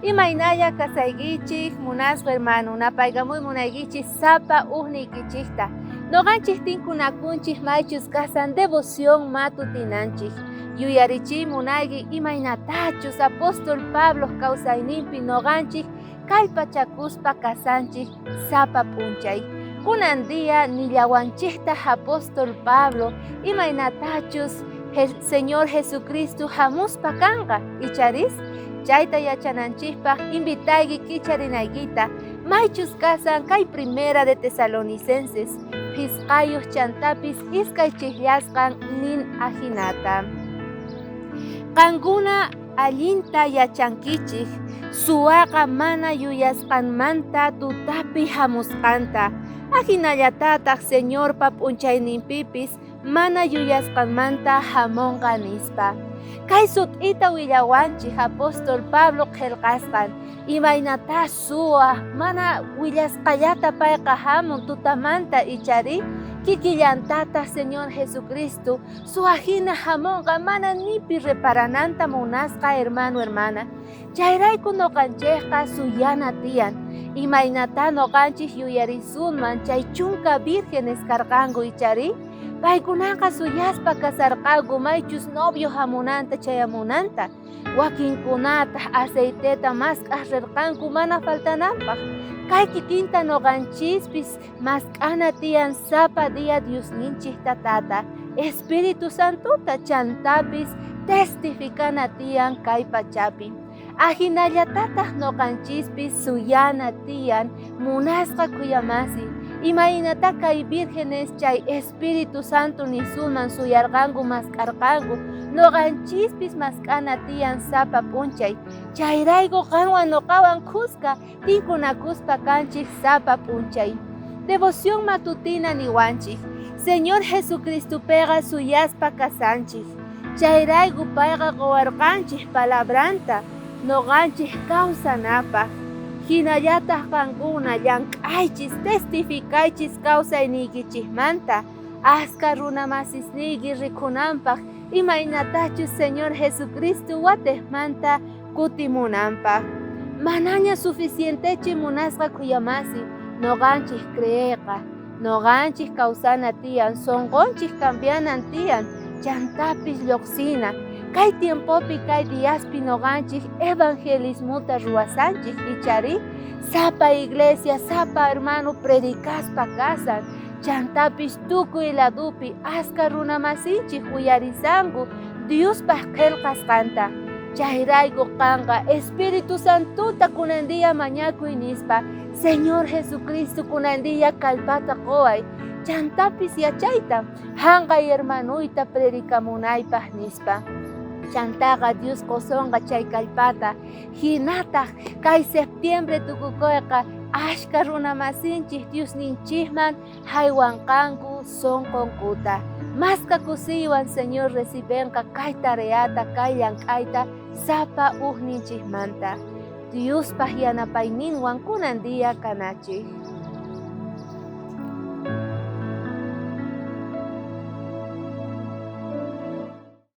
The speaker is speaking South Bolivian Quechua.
Imaynalla kasaykichik munasqa hermano, napaykamuy munaykichik sapa ujniykichikta. Noqanchik tinkunakunchik maychus kasan devoción matutinanchik. Yuyarichiy munayki imaynatachus apóstol Pabloq kawsayninpi noqanchik kallpachakuspa kasanchik sapa p'unchay. Kunan día nillawanchiktaq apóstol Pablo imaynatachus Señor Jesucristo hamuspa kanqa, icharis? Chayta yachananchikpaq invitayki kicharinaykita maychus kasan kay Primera de Tesalonicenses phisqayuq chantapis iskay chijllasqan nin ajinata. Qankuna allinta yachankichik suwaqa mana yuyasqanmanta tutapi hamusqanta, ajinallatataq Señorpa p'unchayninpipis mana yuyasqanmanta hamunqa nispa. Kay sut'ita willawanchik apóstol Pablo qhelqasqan, imaynatá suwa mana willasqallata payqa hamun tutamanta ichari kikillantataq Señor Jesucristo suwa hina hamunqa mana nipi reparananta munasqa hermano hermana. Chayrayku noqanchejqa suyana tiyan. Imaynatá noqanchej yuyarisunman chay chunka vírgenes karqanku ichari? Paykunaqa suyaspa kasarqanku maychus novio hamunanta chayamunanta. Wakinkunataj aceiteta mask'aj rerqanku mana faltananpaj. Kay kikinta noqanchispis mask'ana tiyan sapa día Diosninchej Tatata, Espíritu Santota chantapis testificana tiyan kay pachapi. Ajinallatataj noqanchispis suyana tiyan munasqa khuyamasi. Imaynatá kay vírgenes chay Espíritu Santo nisunman suyarqanku mask'arqanku, noqanchispis mask'ana tiyan sapa p'unchay. Chayrayku qanwan noqawan khuska tinkunakuspa kanchik sapa p'unchay. Devoción matutina niwanchik, Señor Jesucristopeqa suyaspa kasanchik. Chayrayku payqa qowarqanchik palabranta noqanchik kawsanapaj. Jinallataj qankuna llank'aychis, testificaychis kawsayniykichikmanta, aska runamasisniyki rikhunanpaj imaynatachus Señor Jesucristo watejmanta kutimunanpaj. Manaña suficientechu munasqa khuyamasi noqanchik creeyqa. Noqanchik kawsana tiyan, sonqonchik cambianan tiyan, chantapis lloqsina. Kay tiempopi, kay diaspi noqanchik evangelismota ruwasanchik ichari sapa iglesia, sapa hermano predicaspa kasan, chantapis tukuy ladopi aska runamasinchik uyarisanku Diospaj qhelqasqanta. Chayrayku qanqa Espíritu Santota kunan día mañakuy nispa, Señor Jesucristo kunan día kallpata qoway, chantapis yachayta janqay hermanoyta predicamunaypaj nispa. Chantaqa Dios qosonqa chay kallpata, jinataj kay septiembre tukukoyqa ashka runamasinchik Diosninchikman jaywanqanku sonqonkuta. Maska kusiywan Señor recibenqa kay tareata, kay llank'ayta sapa ujninchikmanta. Diospaj yanapayninwan kunan día kanachik.